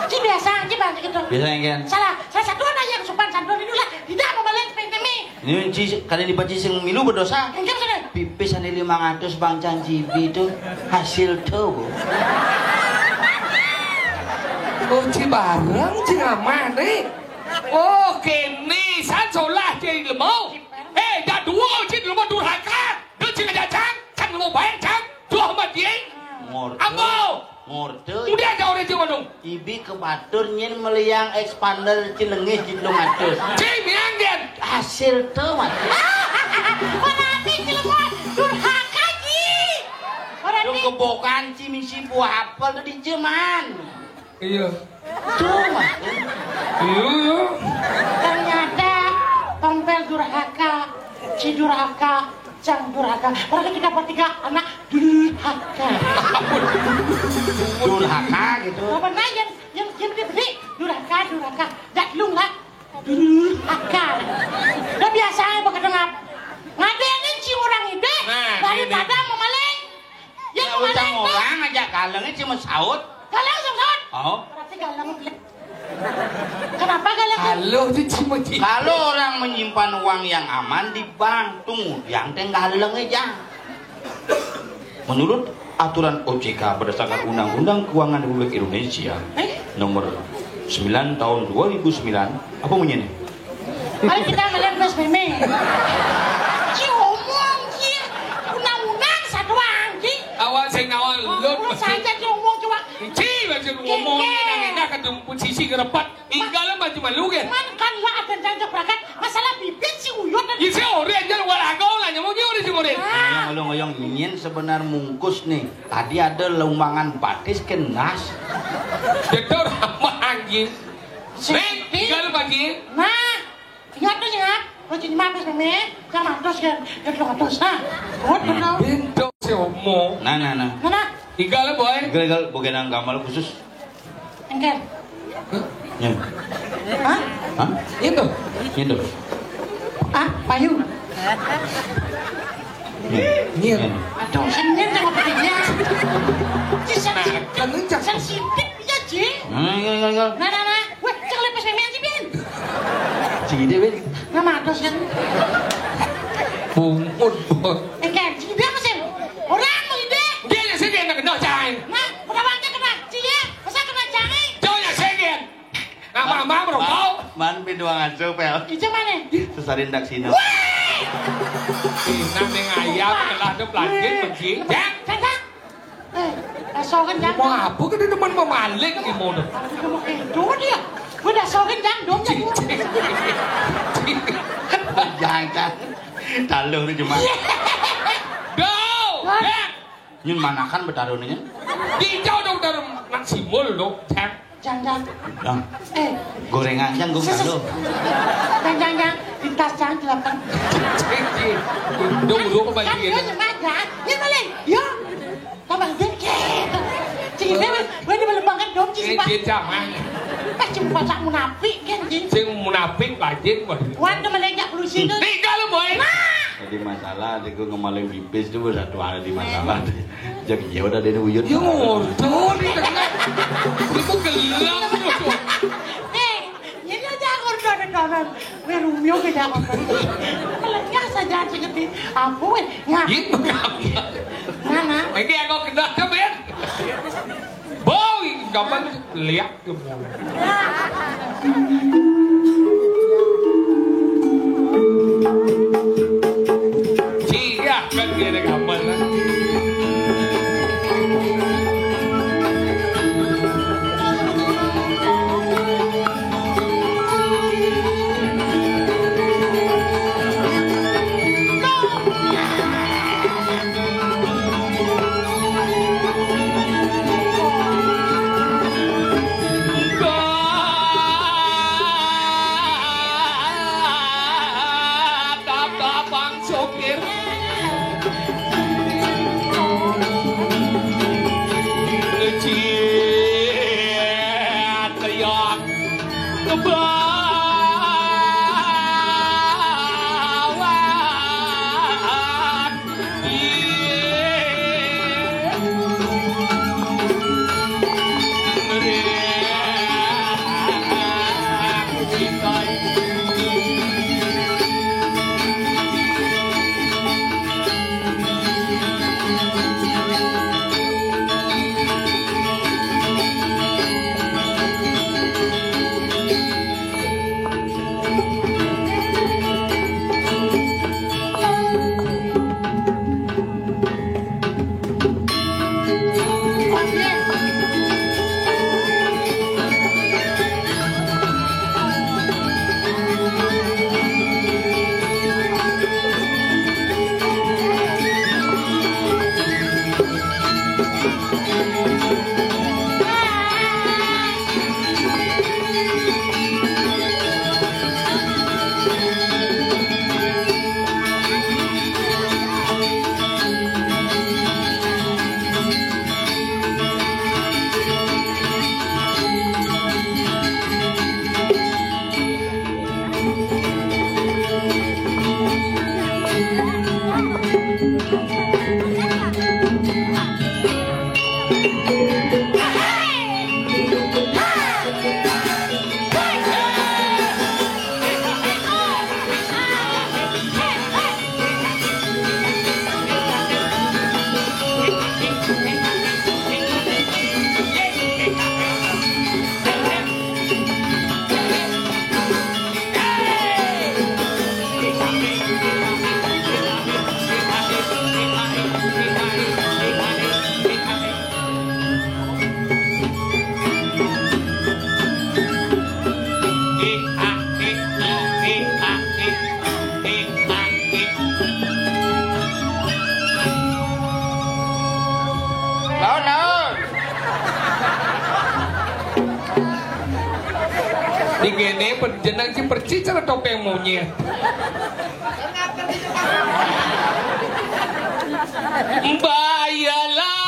Ci biasa aja bang gitu. Biasa yang kan. Salah, salah satu anak yang sopan santun itu lah. Tidak mau maling seperti ini. Ini ci, kali ini paci sing milu berdosa. Enggak sana. Pipis ane lima ratus bang can cibi itu hasil tuh. Oh, ci bareng, ci ngamah nih. Oh, kene, san solah ci ilmu. Eh, dah dua ci ilmu durhaka. Dia ci ngajak cang, cang ilmu baik cang. Tuh amat ye. Ngorte. Ambo. Ngorte. Udah jauh dari Cimandung. Ibi ke batur nyin meliang expander Cilengis di Telung Atus. Ci miang dia. Hasil tuh, Mas. Berarti Cilegon durhaka, Ji. Berarti. Lu kebokan ci misi buah apel tuh di Jeman. Iya. Tuh, Mas. Iya, iya. Ternyata tompel durhaka, ci durhaka, cang durhaka. Berarti kita bertiga anak durhaka. Durhaka gitu. Apa nah yang yang yang dia beli durhaka, durhaka. Dak lu nggak durhaka. Udah biasa ya bakal dengar. Ngadenin ci orang ide. Nah, daripada mau maling. Ya, ya, mau maling, orang aja galengnya cuma saut. Galang sama saut. Oh. Berarti galang beli. Kenapa galang? Kalau itu cuma gitu. Kalau orang menyimpan uang yang aman di bank, tunggu, yang tenggaleng aja. Menurut aturan O J K berdasarkan Undang-Undang Keuangan Republik Indonesia, eh? Nomor sembilan tahun dua ribu sembilan, apa bunyinya? Ayo kita melihat Mas Meme. Ci omong, ci. Undang-undang satu anjing. Awak sing ngawal lu. Saja ci omong coba. Ci, baca lu omong. Enak-enak kan posisi kerepat. Tinggal maju malu kan? Man kan lah ada janjak berangkat. Masalah bibit si uyut dan. Isi orang aja luar agau lah nyamuk dia orang si murid. Ngoyong, ngoyong, ngoyong. Nyin sebenar mungkus nih. Tadi ada lumbangan batis kenas. Betul apa anjing? Nih, tinggal pagi. Nah, ingat tuh ya. Lo jadi mampir sama sama terus kan. Ya belum terus nah. Buat betul. Bentuk si omong. Nah, nah, nah. Nah, nah. Tinggal boy. Tinggal, tinggal. Bogenang gamal khusus. Engker. Ya. Hah? Hah? Itu. Itu. Ah, payu. Iya. Iya. Aduh, seneng sama dia. Ci sensitif. Nah, kan lu cak- sensitif ya, Ci. Nah, iya, iya, iya. Nah, nah, nah. Weh, cek lepes memean sih, Bin. Ci ide, Bin. Nama atas kan? Bungut, Bos. Eh, kan, Ci ide apa sih? Orang mau ide. Dia yang sih dia nak kenal cai. Nah, udah banyak kena. Ci ya, masa kena cai? Jauh yang sih dia. Nama mama merokok. Man, man, bin doang aja, Pel. Ijo mana? Sesarin dak sini. Weh! Nah, ning ayam telah tu pelanjut pergi. Cang. Cang, cang. Eh, dasar kan, Cang. Mau apa ke dia teman pemalik ni mau tu? Aku cuma itu dia. Gue dasar kan, Cang, dong, Cang. Jangan, Cang. Taluh ni cuma. Iya. Go! Hah? Cang. Nyun manakan betaruh ni, Nyun. Dijauh dong dari Mak Simul dong, Cang. Jang, jang. Jang. Eh. Gorengan, Jang, gue. Sus, sus. Jang, jang, jang. Di tas, Jang, di lapang. Dong, dong, apa lagi ya? Jang, jang. Ini balik. Yo. Tambah dikit. Cing, ini, gue di belum banget dong, Cing, eh, Pak. Dia jangan. Pas cuma baca munafik, kan, Cing? Sing munafik, lajin, wah. Wan, temen lagi, polisi tuh. Tinggal, boy. Nah. Jadi masalah, dia gue ngemaling pipis tuh, satu hari di masalah. Jadi ya udah deh, uyut. Ya, ngordo di tengah. Itu gelap, tuh. Eh, ini aja ngordo, ada Kanan, wé rumio ké jangan. Kalau biasa jangan segede. Apa wé? Ya. Gitu. Mana? Ini aku kenal, Ben. Bau, gampang lihat. Iya, kan dia ada gambar, kan? Tata Bang Sopir. Ciat teriak. Kebawaan. Laun, laun. Di kéné per-, jeneng si percis cara topéng monyét. Mbak Yalali.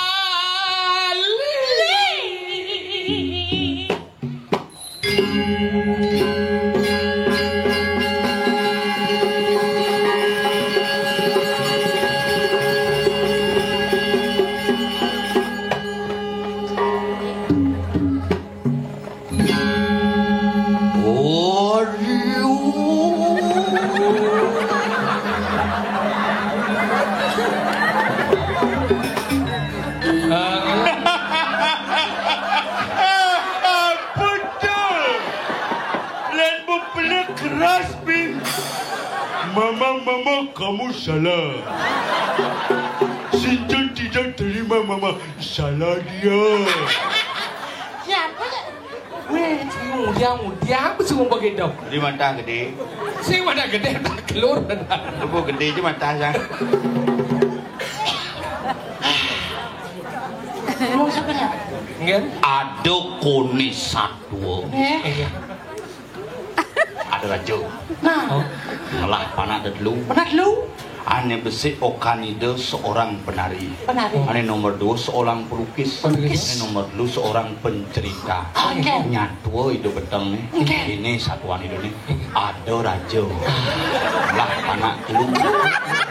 Betul. Lain bebelek keras, Pi. Mama, mama, kamu salah. Sinta tidak terima, mama. Salah dia. Siapa? Wéh, ngudiang, ngudiang, apa sih mau pakai dong? Di mata gedé. Sing mata gedé, tak keluar. Apa gedé aja mata saya. Mau siapa ya? Enggak. Ada koni satwa. Eh? Iya. Ada raja. Nah. Oh. Ngelah panak ada telu. Panak telu? Ane besik Okan Ida seorang penari. Penari. Ane nomor dua seorang pelukis. Pelukis. Ane nomor telu seorang pencerita. Oke. Nyatua Ida peteng nih. Oke. Ini satuan Ida nih. Ada raja. Lah anak telu.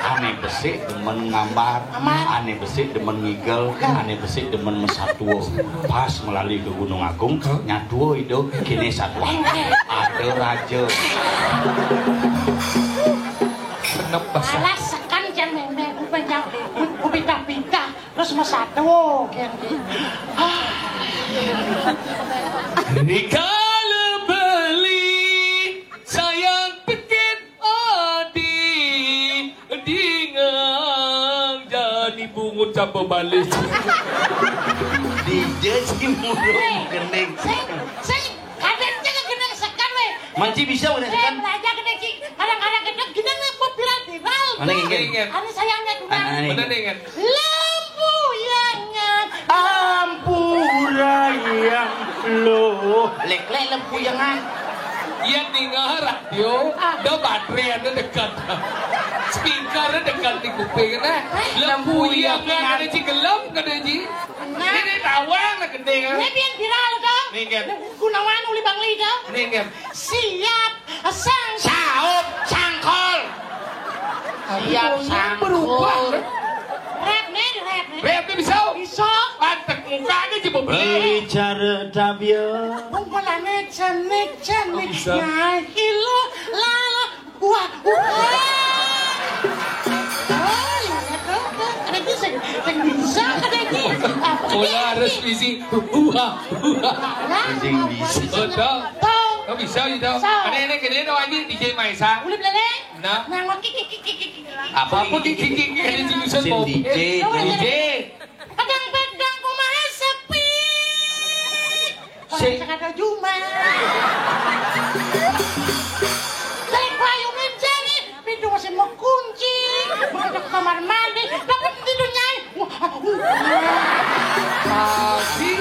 Ane besik demen ngambar. Ngambar. Ane besik demen ngigel. Ya. Ane besik demen mesatua. Pas melali ke Gunung Agung, nyatua Ida kini satuan. Oke. Ada raja. Genep bahasa. Alah sekan jan meme, ku panjang, ku pita-pita, terus mesatu, kian ki. Rikala beli sayang pekit adi dingang jani bungut sapa balik. Dija si murung gending. Sing, sing, kadang jangan kena sekan weh. Manci bisa udah sekan. Belajar kena cik, kadang-kadang kena gini nih viral-viral. Mana yang ingat? Ada sayangnya tuh. Mana yang ingat? Lempuyangan. Ampura yang lo. Lek-lek lempuyangan. Iya tinggal radio, ada baterai ada dekat. Speaker dekat di kuping nah. Lempuyangan ada ci gelem kada ji. Ini tawang lah gede kan. Ini biar viral dong. Nih kan. Gunawan uli Bangli dong. Nih kan. Siap, sang. Saup, sangkol. Siap, sangkol. Rap nih, rap nih. Rap nih bisa. Bisa. Pantek mukanya coba beli. Bicara tabia. Kumpulannya cenik-cenik. Bisa. Nah, hilo, lala, wah, wah. Oh, iya, tuh, tuh. Ada bisa, ada bisa, ada bisa. Harus bisi. Wah, wah. Sing bisa. Betul. Kau bisa gitu. Ada ini gini dong aja D J Maisa. Boleh belele? Nah. Nah, kiki kiki kiki. Apa apa kiki kiki kiki ada jurusan mau. D J, D J. Kadang-kadang ku maha sepi. Sing. Orang cakap juma. Saya payu meja nih, pintu masih mau kunci. Masuk kamar mandi, tapi tidur nyai. Tapi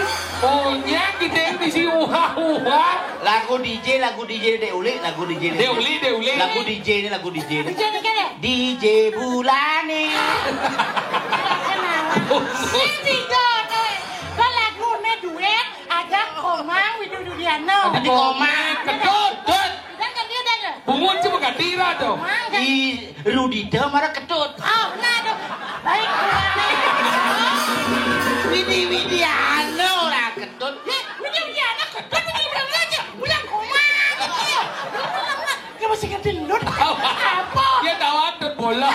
monyet kita yang bisi uha-uha. Lagu D J, lagu D J Dek Uli, lagu D J Dek Uli, Dek Uli. Lagu D J ini, lagu D J ini. D J ini kan ya? D J Bulani. Kenapa? Sing tidak, eh. Kan lagu ini duet, ada Komang Widu Dudiano. Ada Komang, kedut, dut. Dan kan dia ada. Bungun cuma ganti lah tuh. Komang kan. I Rudida marang Ketut. Oh, nah, aduh. Baik, Widi Widiana lah Ketut. Ya, Widi Widiana Ketut, Widi Widiana aja. Ulang koma gitu ya. Dia masih ngerti lut. Apa? Dia tahu atut bola.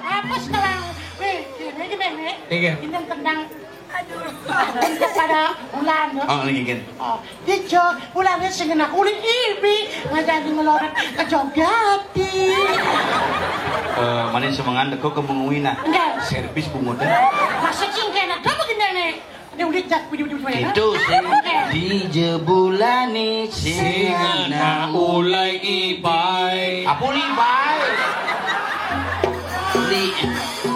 Apa sekarang? Eh, ini gini, nih. Iya. Ini tentang Aduh. Pada bulan. Oh, lagi kan. Oh, dia jo, bulan ini sing enak uli ibi, ngajak di ngeloret ke Jogati. Eh, mana semangat deko ke mengui nah. Enggak. Servis pungut. Masa sing kena apa gini nih? Dia ulit jak, ulit, ulit, ulit, ya? Itu sih. Oke. Di jebulani sing ana ulai ibai. Apa ulai ibai? Uli,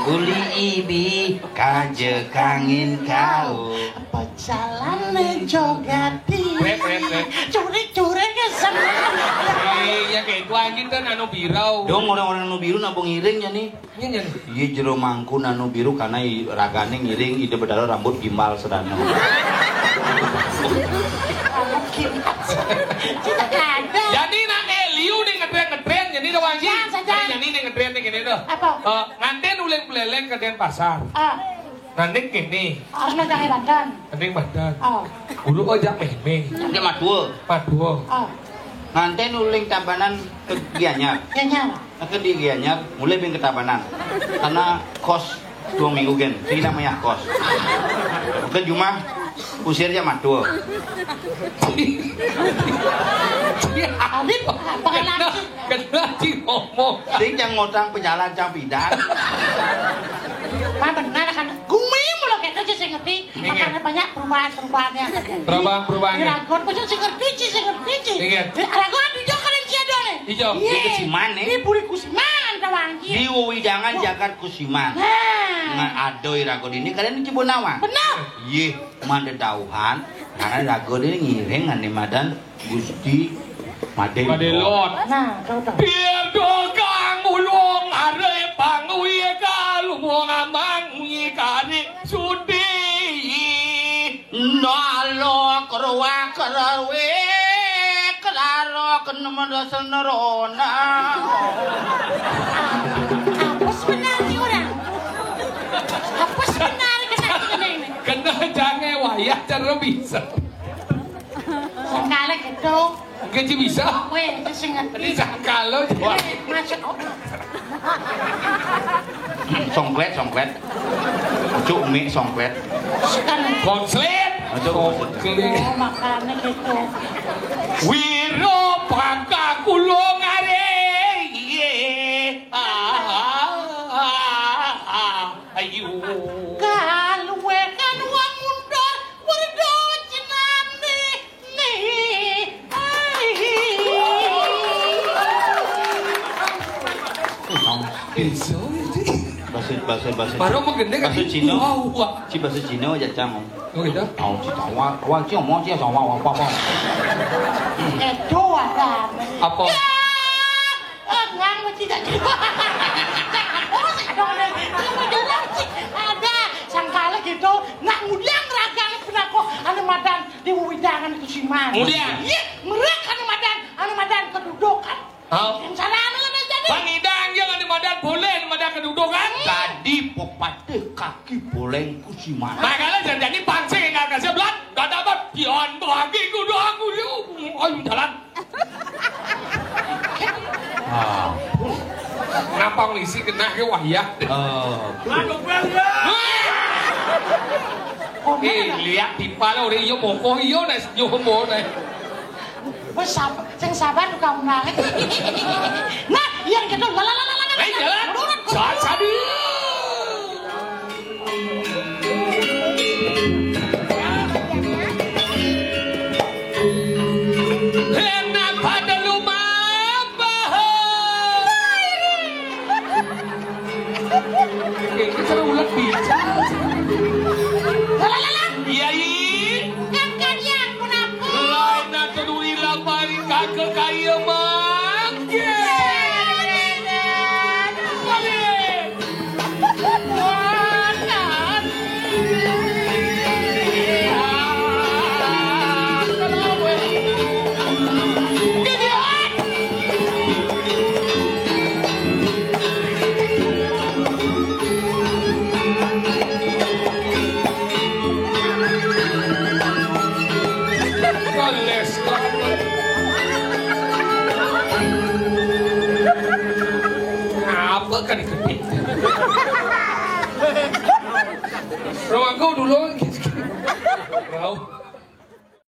uli ibi kaje kangin kau. Pecalan jogati. Wet, wet, wet. Curik-curik ya seneng. Eh, ya kayak itu aja kan anu birau. Dong orang-orang anu biru nabung iring ya nih. Iya, iya. Iya, jero mangku nanu biru karena i-, ragane ngiring ide bedaro rambut gimbal sedana. Kita kagak. Jadi nak liu nih ngetren-ngetren, jadi dong anjing. Jangan, jangan. Jadi nih ngetren nih gini tuh. Apa? Eh, nganten uleng peleleng ke Denpasar. Ah. Nanding kene. Harus nang jahe badan. Nanding badan. Oh. Guru ojak meme. Dia madua. Madua. Oh. Nganten uling Tabanan ke Gianyar. Gianyar. Ke di Gianyar, mulai bing ke Tabanan. Karena kos dua minggu gen, tidak mayah kos. Ke jumah usir aja madua. Habib, pengalaman. Kena, kena cing ngomong. Sing yang ngotang pejalan cang pidan. Mah benar kan. Gumi mulu kita aja sing ngerti. Iya. Makanya banyak perubahan-perubahannya. Perubahan-perubahannya. Iragon, khusus sing ngerti, Ci, sing ngerti, Ci. Iya. Iragon di Jogja kan Ci ada nih. Iya. Iya. Di Kusiman, nih. Di Puri Kusiman, tawang, Ci. Di wewidangan Jagat Kusiman. Nah. Ngan ada iragon ini, kalian di Cibunawang. Benar. Iya, mande dauhan, karena iragon ini ngiring ngan di madan Gusti Madelot. Madelot. Nah, tahu, tahu. Biar dogang ulung arep Rawe kelaro kena mendosa nerona. Apa sebenarnya orang? Apa sebenarnya kena ini? Kena jangan wayah cara bisa. Sengkala gitu. Gaji bisa? Weh, itu sing ngerti. Ini sangkalo. Weh, masuk. Songklet, songklet. Ojo mik songklet. Sekarang. Konslet. Ojo konslet. Oh, makanya gitu. Wiro bangka kula ngare. Iye. Ah, ah, ah, ah. Ayo. Kaluwe kan wong mundur, werdo jenane. Nih. Ai. Bisa, ya, Ci. Bahasa, bahasa, bahasa Baru Cina. Menggende kan? Bahasa Cina. Wah, wah. Ci bahasa Cina aja, Cang. Oh, gitu? Tahu, Ci, tahu. Wah, wah, Ci, omong, Ci, sama, wah, apa, apa. Itu ada. Apa? Ya. Eh, ngang mesti tak terima. Apa sih dong, dong? Kalau jalan sih ada sangkala gitu. Nak ngudiang ragang penako anu madan di wewidangan itu siman. Ngudiang? Iya, merak anu madan, anu madan kedudukan. Oh. Yang salah anu yang jadi. Pangidang yang anu madan boleh, anu madan kedudukan. Tadi pepatah kaki boleh kusiman. Makanya jangan jadi pancing nggak kasih belat, nggak dapat pion bagi kudu aku dia. Ayo jalan. Ah. Ngapa ngisi kena ke wayah? Oh. Eh, lihat timpal orang iyo moko iyo nes nyomo nes. Wes sab-, sing sabar juga menarik. Nah, yang gitu, la, la, la, la, la, la. Eh, jalan. Turun, turun. Saat tadi. Enak pada lumah. Iki cara ulet bicara. Lah, lah, lah, lah. Iya, iya. Kan kalian kenapa? Lain atau duri lapar, kagak kaya mangke. Balik. Apa kan itu? Rogo dulu. Rogo.